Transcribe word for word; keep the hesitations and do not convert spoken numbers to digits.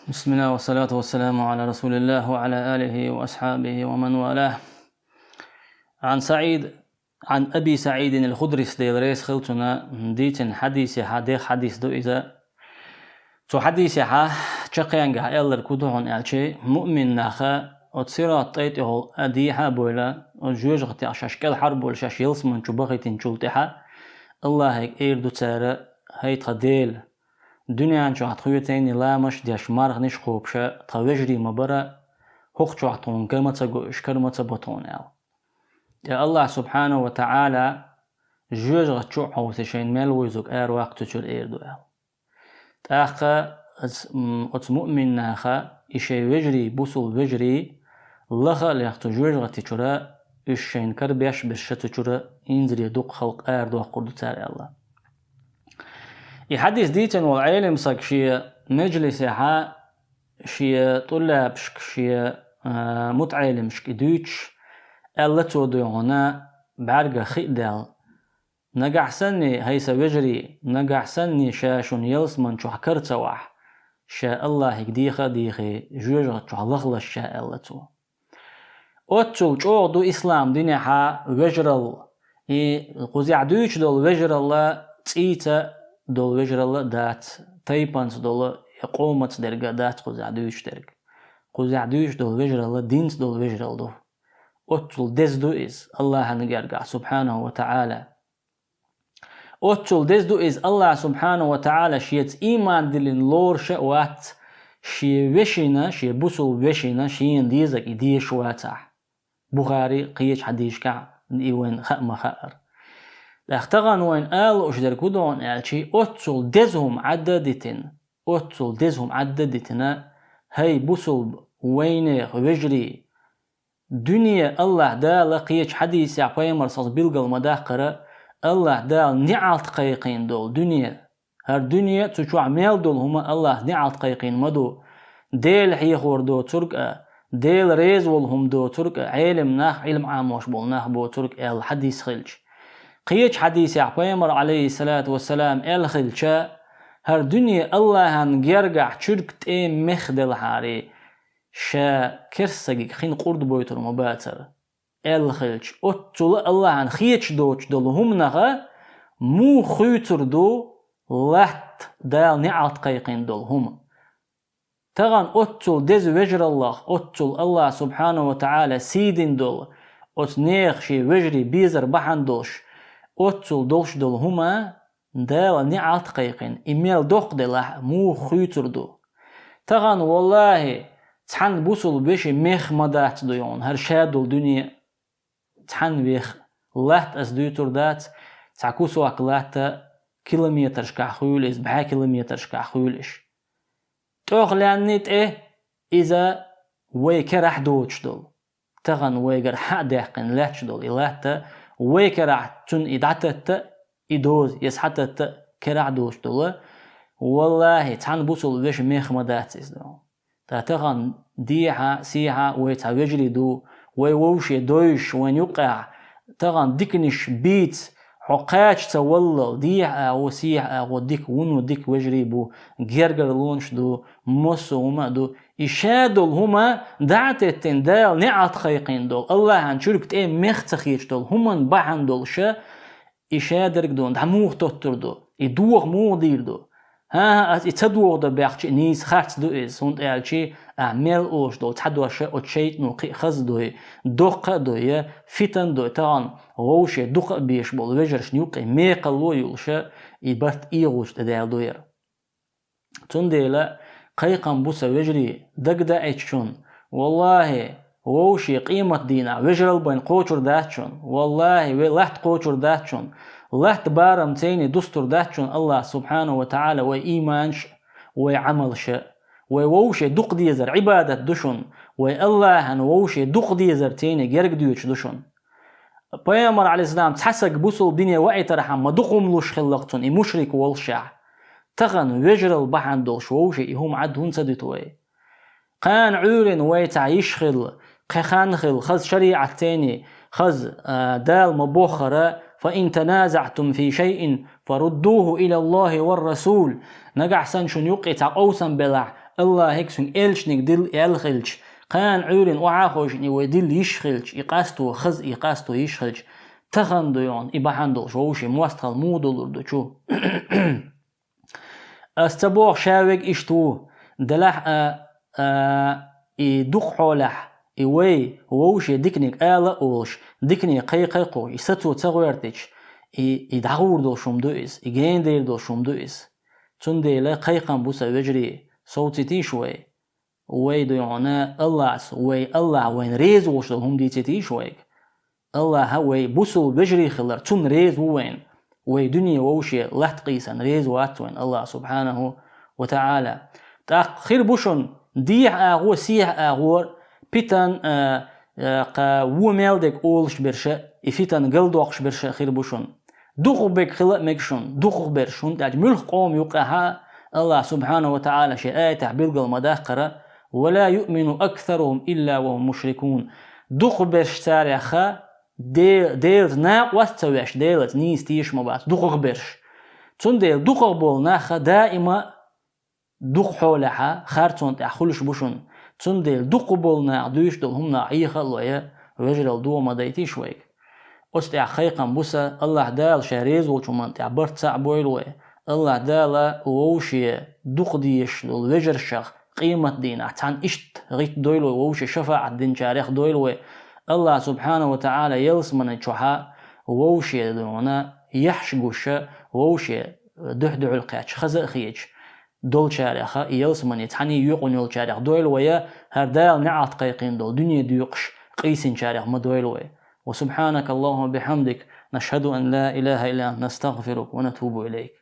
بسم الله والصلاة والسلام على رسول الله وعلى آله وأصحابه ومن والاه. عن سعيد، عن أبي سعيد الخدري, Дела реза хилва цунна, дийцина хьадисехь, дехха хьадис ду иза. Цу хьадисехь чаккхенгахь аьлларг хӀун ду хьуна аьлча, муъмин наха оцу сират тӀай тӀехула а дехьа а бовла, оцу жоьжахатех шаьш кӀелхьарбовла, шаьш ялсамани чу бахийтинчул тӀаьхьа, Аллахьига эр ду цара: «ХӀай тхан Дела, дуьнен чохь тхоьца ламазаш деш, марханаш кхобуш тхан вежарий ма бара, хӀокху чохь тхуна кара ма ца го уьш, кара ма ца бо тхуна», аьлла. ТӀаккха Аллахь субхьанаху ва таӀала жоьжахати чу а хьовса, шайна мел вевзарг араваккха цу чуьра эр ду аьлла. ТӀаккха ас-, м, оцу муъмин наха и шайн вежарий, бусалба вежарий, лаха а леха цу жоьжахати чуьра, уьш шайна кара беш берш цу чуьра инзаре дукха халкъ арадоккхур ду цара аьлла. И хьадис дийцина волу Ӏелам саг шен межлисехь, шен тӀуллабашка, шен, а, мутаӀелимашка и дуьйцуш, аьлла цо, дуй хьуна, бӀаьргах хи а даьлла: «Нагахь санна, хӀай сан вежарий, нагахь санна ша шуна ялсамани чохь кара ца вахь, ша Аллахьига деха а дехий, жоьжахати чохь лахалаш ша», аьлла цо. Оццул чӀогӀа ду ислам динехь вежаралла. И кхузахь дуьйцуш долу вежаралла цӀийца долу вежаралла а дац, тайпанца долу я къомаца дерг а дац кхузахь дуьйцуш дерг. Кхузахь дуьйцуш долу вежаралла динца долу вежаралла ду. Оццул деза ду иза Аллахьан гергахь, субхьанаху ва таӀала. Оццул деза ду иза Аллахь субхьанаху ва таӀала шеца ийман диллина лоруш а вац, шен вешина, шен бусалба вешина шена дезарг и дезаш вацахь. Бухари кхечу хьадисашкахь и вайна хаа ма хаара. ТӀаккха тахана вайна ала лууш дерг хӀун ду хьуна аьлча, оццул деза хӀума Ӏадда а дитина, оццул деза хӀума Ӏадда а дитина, хӀай бусалба вайнехан вежарий, дуьне Аллахь Дала кхечу хьадисехь пайхамара схьа билгал ма-даккхара, Аллахь Дала неӀалт кхайкхийна долу дуьне. ХӀара дуьне, цу чохь мел долу хӀума Аллахьа неӀалт кхайкхийна ма ду. Дела хьехор доцург а, Дела реза волу хӀума доцург а, Ӏелам нах, Ӏилма Ӏамош болу нах боцург а аьлла хьадис хилча. Кхечу хьадисехь пайхамара, Ӏалайхиссалату вассалам, аьлла хилча, хӀара дуьне Аллахьан гергахь чуьрк тӀе мех делахьара, ша керстагиг хин къурд бойтур ма бацара, аьлла хилча, оццула Аллахьан хеташ доцуш долу хӀуманах муха хуьйцур ду латта Дала неӀалт кхайкхийна долу хӀума? Тахана оццул деза вежараллах, оццул Аллахь субхьанаху ва таӀала сий дина долу, оцу нехан шен вежарий безар бахьана долуш, оццул долуш долу хӀума Дала неӀалт кхайкхийна, и мел доккха делахь а, муха хуьйцур ду? Тахана, валлахӀи, цхьана бусулба вешин мех ма дац, дуй хьуна, хӀара ша долу дуьне. Цхьана вех латта ас дуьйцур дац, цхьа кусок латта километрашкахь хуьйла иза, бӀе километрашкахь хуьйла иш. ТӀехула лаьнна тӀе иза вай керахь доцуш долу. Тахана вайгара хьа а даьккхина лаьтташ долу и латта, вай керахь цунна и дӀататта, и доза, я схьататта керахь доцуш долу. ВаллахӀи, цхьана бусулба вешин мех ма дац иза. Ткъа тахана дехьа, сехьа вай цхьа вежарий ду, вай вовше дойуш вайн юккъехь, тахана диканаш бийца, хьо кхача ца валлал, дехьа агӀо, сехьа агӀо дика, вуно дика вежарий бу, гергарлонаш ду, массо а хӀума а ду. И ша долу хӀума дӀа а теттина, Дала неӀалт кхайкхийна долу, Аллахьан чуьрк тӀе мех ца хеташ долу хӀуманна бахьана долуш, и ша дерг дуна дӀа муха тоттур ду? И доха муха дийр ду? ХӀан-хӀа, ас и ца дохадо баьхча а нийса харц ду иза, хӀунда аьлча ахь мел олуш долу цхьа дош оцу шайтӀано кхин а хаза дой, доккха а дой, я фитан а дой, тахана вовше дукха а беш болу вежаршна юккъе мекхалло а йолуш, и барт эгӀучу тӀе даьлла ду яра. Цундела кхайкхам бу сан вежарий, дагадеъча шуна, валлахӀи, вовше къематдийнахь вежарал бен кхочур дац шуна, валлахӀи, вай латта кхочур дац шуна, латта барам цайне дустур дац шуна Аллахь субхьанаху ва таӀала вай ийманаш а, вай Ӏамалш а. Вай вовше дукха дезар Ӏибадат ду шуна, вай Аллахьан вовше дукха дезар цайне герга доьдуш ду шуна. Пайхамар, Ӏалайхиссалам, цхьа саг бусулба дине ваийтархьама, ма дукха хӀума луш хилла-кх цунна, и мушрик воллушехь. Тахана вежарал бахьана долуш вовше и хӀума Ӏад хӀунда ца дуьту вай? Кхана Ӏуьйранна вай цхьа йиш хилла, кхин хан хилла, хаза шариӀат цайне, хаза, а, Дала ма-боххара: «فإن تنازعتم في شيء فردوه إلى الله والرسول». Нагахь санна шуна юккъе цхьа къовсам белахь, Аллахьига, цуьнан элчаниг дилла аьлла хилча, кхана Ӏуьйранна охьа а ховшийна, и вай дилла йиш хилча, и къасто хаза, и къасто йиш хилча, тахан ду хьуна и бахьана долуш вовшийн мостагӀалла муха долур ду чу? Ас ца боху ша верг иштта ву, делахь а, а, и дукха хьолехь, и вай вовше диканиг ала а олуш, дикане кхайкха а кхойкхуш, и сацо ца гӀоьртича, и, и дӀагӀур долуш хӀума ду иза, и гена дер долуш хӀума ду иза. Цундела кхайкхам бу сан, вежарий, совцитийша вай. Вай ду хьуна Аллахьас, вай Аллахь вайна реза волуш долу хӀума дийцитийша вайга. Аллахьа вай бусул вежарий хилар, цунна реза ву вайна. Вай дуьне вовше латта къийсана реза вац вайна Аллахь субхьанаху ва таӀала. ТӀаккха хир бу шуна дехьа агӀо, сехьа агӀор, питан, а, а, кха вон мел дерг олуш берш а, и фитан галдоккхуш берш а хир бу шуна. Дукхах берг хила а мега шуна, дукхах берш, хӀунда аьлча муьлхха къоман юккъехь а Аллахь субхьанаху ва таӀала шен аятехь билгал ма-даккхара: «Ва ла юъмину аксарухум илла ва хум мушрикун». Дукхах берш царех а Де-, Делаца накъост а ца веш, Делаца нийса тешаш ма бац дукхах берш. Цундела дукхах болу нах а даима дукха хьолехь а харцонна тӀехь хуьлуш бу шуна. Цундела дукха болу наха дуьйцуш долу хӀуманах Ӏеха а лой, вежаралла догӀа ма дайтийша вайга. Оцу тӀехь кхайкхам бу сан, Аллахь Дала Ша реза волчу хӀуманна тӀехь барт цхьаъ бойла вай. Аллахь Дала вовше дукха дезаш долу вежаршах къематдийнахь цхьаьна иштта гӀитта дойла вай, вовше шафаӀат динчарех дойла вай. Аллахь субхьанаху ва таӀала ялсамани чохь а вовше дуьхьал яхьаш гуш а, вовше дуьхь-дуьхьал кхаьчча хаза а хеташ долчарех а, и ялсамани цхьаьна йоькъун йолчарех дойла вай, хӀара Дала неӀалт кхайкхийна долу дуьне доькъуш къийсинчарех ма дойла вай. Ва субхьанакаллахумма ва бихьамдик, нашхаду ан ла илаха илла анта, настагфирука ва натубу илайк.